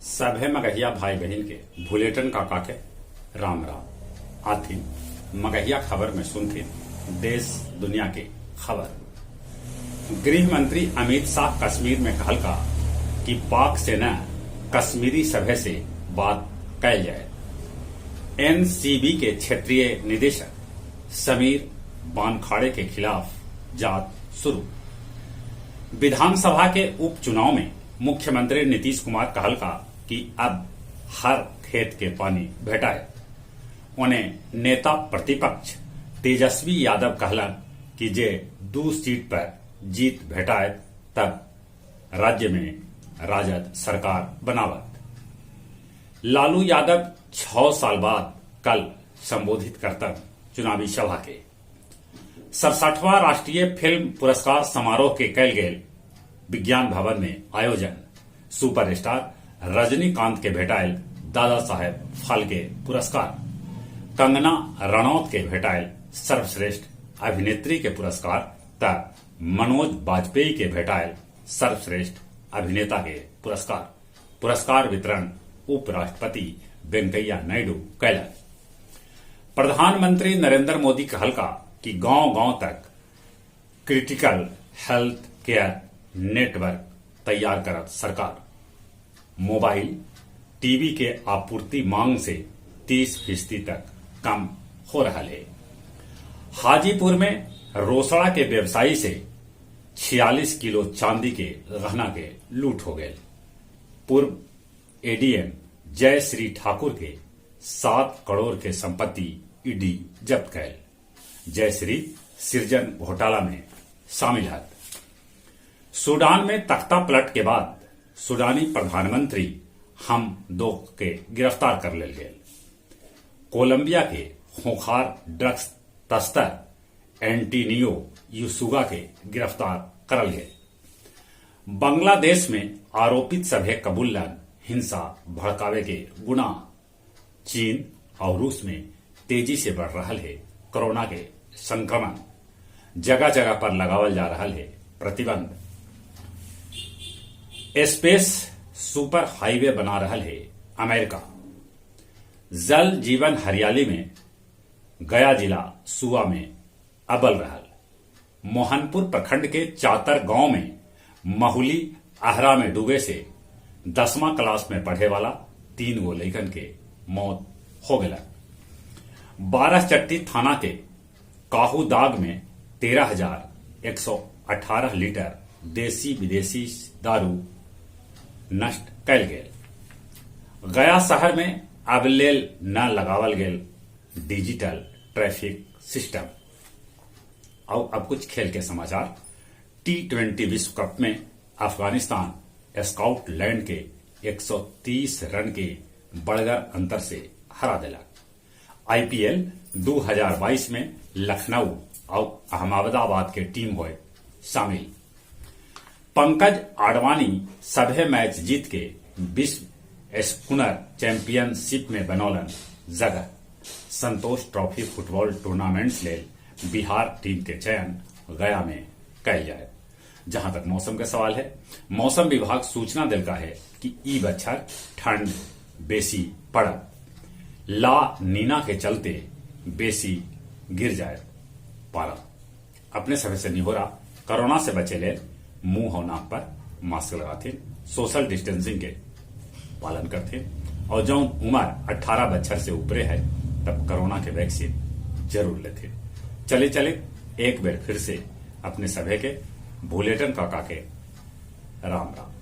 सभे मगहिया भाई बहिन के भुलेटन काका के राम राम। आथिन मगहिया खबर में सुनथिन देश दुनिया के खबर। गृह मंत्री अमित शाह कश्मीर में कहलका कि पाक सेना कश्मीरी सभे से बात कैल जाए। एनसीबी के क्षेत्रीय निदेशक समीर वानखाड़े के खिलाफ जांच शुरू। विधानसभा के उपचुनाव में मुख्यमंत्री नीतीश कुमार कहलका कि अब हर खेत के पानी भेटाए। उन्हें नेता प्रतिपक्ष तेजस्वी यादव कहलन कि जे 2 सीट पर जीत भेटाए तब राज्य में राजद सरकार बनावत। लालू यादव 6 साल बाद कल संबोधित करता चुनावी सभा के। 67वां राष्ट्रीय फिल्म पुरस्कार समारोह के कैल गेल विज्ञान भवन में आयोजन। सुपरस्टार रजनीकांत के भेटायल दादा साहेब फाल्के पुरस्कार। कंगना रनौत के भेटायल सर्वश्रेष्ठ अभिनेत्री के पुरस्कार त मनोज वाजपेयी के भेटायल सर्वश्रेष्ठ अभिनेता के पुरस्कार। पुरस्कार वितरण उपराष्ट्रपति वेंकैया नायडू कैलन। प्रधानमंत्री नरेंद्र मोदी कहलका कि गांव-गांव तक क्रिटिकल हेल्थ केयर नेटवर्क तैयार करत सरकार। मोबाइल टीवी के आपूर्ति मांग से 30% तक कम हो रहा है। हाजीपुर में रोसड़ा के व्यवसायी से 46 किलो चांदी के गहना के लूट हो गए। पूर्व एडीएम जय श्री ठाकुर के 7 करोड़ के संपत्ति ईडी जब्त कैल। जयश्री सृजन घोटाला में शामिल है। सूडान में तख्ता पलट के बाद सूडानी प्रधानमंत्री हमदोक के गिरफ्तार कर लेल गेल। कोलंबिया के खूंखार ड्रग्स तस्कर एंटोनियो यूसुगा के गिरफ्तार करल गेल। बांग्लादेश में आरोपित सभे कबूलन हिंसा भड़कावे के गुनाह। चीन और रूस में तेजी से बढ़ रहा है कोरोना के संक्रमण। जगह जगह पर लगावल जा रहा है प्रतिबंध। स्पेस सुपर हाईवे बना रहा है अमेरिका। जल जीवन हरियाली में गया जिला सुआ में अव्वल रहा। मोहनपुर प्रखंड के चातर गांव में महुली अहरा में डूबे से 10वां क्लास में पढ़े वाला 3 गो लइकन के मौत हो गया। बारहचट्टी थाना के काहूदाग में 13,118 लीटर देसी विदेशी दारू नष्ट कैल गेल। गया शहर में अब लेल न लगावल गेल डिजिटल ट्रैफिक सिस्टम। और अब कुछ खेल के समाचार। T20 विश्व कप में अफगानिस्तान स्कॉटलैंड के 130 रन के बड़गर अंतर से हरा दिला। आईपीएल 2022 में लखनऊ और अहमदाबाद के टीम हुए शामिल। पंकज आडवाणी सभे मैच जीत के विश्व स्नूकर चैंपियनशिप में बनौलन जगह। संतोष ट्रॉफी फुटबॉल टूर्नामेंट लेल बिहार टीम के चयन गया में कैल जाए। जहां तक मौसम का सवाल है, मौसम विभाग सूचना दिलका है कि ई बच्छर ठंड बेसी पड़त। ला नीना के चलते बेसी गिर जाए पारा। अपने समय से निहोरा, कोरोना से बचे ले मुंह और नाक पर मास्क लगाते, सोशल डिस्टेंसिंग के पालन करते और जो उम्र 18 बच्छर से ऊपरे है तब कोरोना के वैक्सीन जरूर लेते। चले चले एक बार फिर से अपने सभे के भुलेटन काका के राम राम।